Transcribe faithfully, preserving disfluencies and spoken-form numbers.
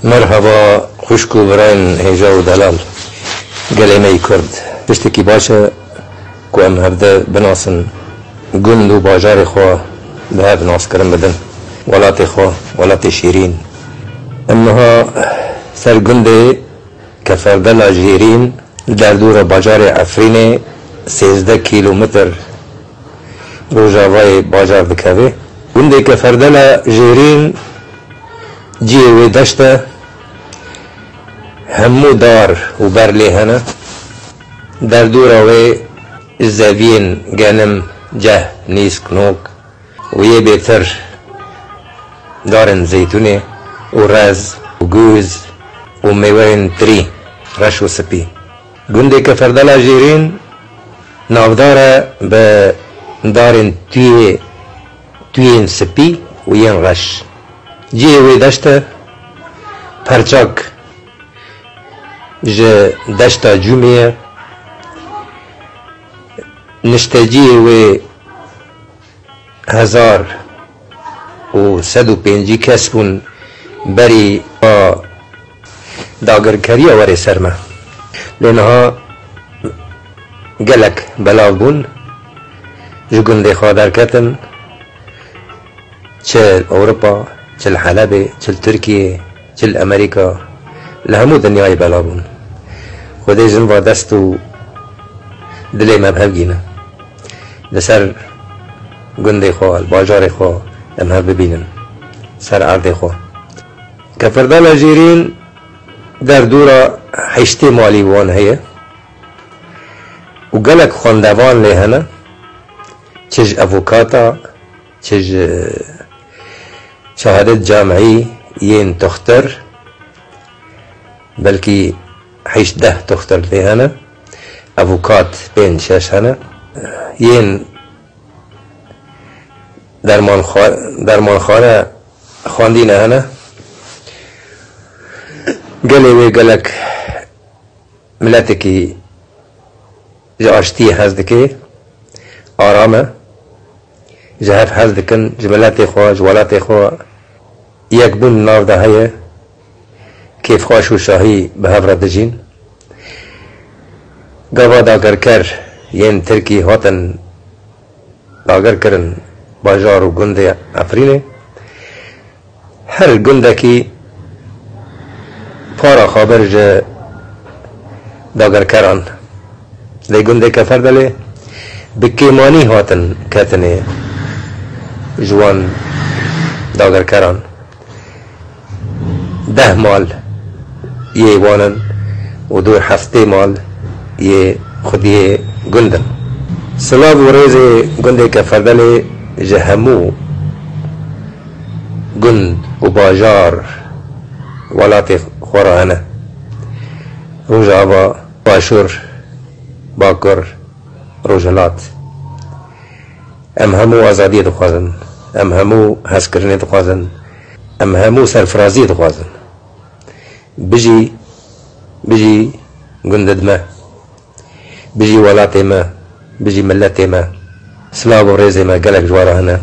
Merhaba xwişk û birayên hêja û delal. Gelê me yî Kurd. Tiştekî baş e ku em hevde binasin, gund û bajarê xwe bi hev naskirin bidin. Welatê xwe, welatê şîrîn. Em niha ser gundê Keferdela Jêrîn li derdora bajarê Efrînê sêzdeh kîlometr rojavayê bajar dikeve. Gundê Keferdela Jêrîn cihê wê deşt e, hemû dar û ber lê hene. Derdora wê zeviyên genim, ceh, nîsk, nok û yê bêtir darên zeytûnê û rez û gûz û mêweyên tirî, reş û spî. Gundê Keferdela Jêrîn navdar e bi darên tuyê, tuyên spî û yên reş. Cihê wê deşt e, perçak ji deşta Cûmê ye. Nişteciyê wê hezar û sed û pêncî kes bûn berî a dagirkeriya werê ser me. Lê niha gelek belav bûn, ji gundê xwe derketin, çi li Ewropa, çi li Helebê, çi li Tirkiyê, çi li Amerîka, li hemû dinyayê belav bûn. Xwedê jin va dest û dilê me bi hev gîne. Li ser gundê xwe, li bajarê xwe em hev bibînin, ser erdê xwe. Keferdala Jêrîn derdora heştê malî wan heye û gelek xwendevan lê hene, çi ji avokata, çi ji şehadet camî yên toxtir, belkî heşt deh toxtir lê hene, avokat pênc şeş hene, yên dermanxwa-, dermanxane xwendîne hene. Gelê wê gelek miletekî ji aştiyê hez dike, aram e. Ji hev hez dikin, ji miletê xwe, ji welatê xwe yekbûn nav de heye, kêfxweş û şahî bi hev re dijîn. Gava dagirker yên Tirkî hatin dagir kirin bajar û gundê Efrînê. Her gundekî para xwe bir ji dagirkeran. Lê gundê Keferdelê bi kêmanî hatin ketinê ji wan dagirkeran. Deh mal yê wan in û du heftê mal yê xwediyê gund in. Silav û rêzê gundê Keferdelê ji hemû gund û bajar welatê xwe re hene. Rojava, Başûr, Bakur, Rojhilat. Em hemû azadiyê dixwazin. Em hemû hezkirinê dixwazin. Em hemû serfiraziyê dixwazin. Bijî, bijî gundid me. Bijî welatê me. Bijî miletê me. Silav û rêzê me gelek ji we re hene.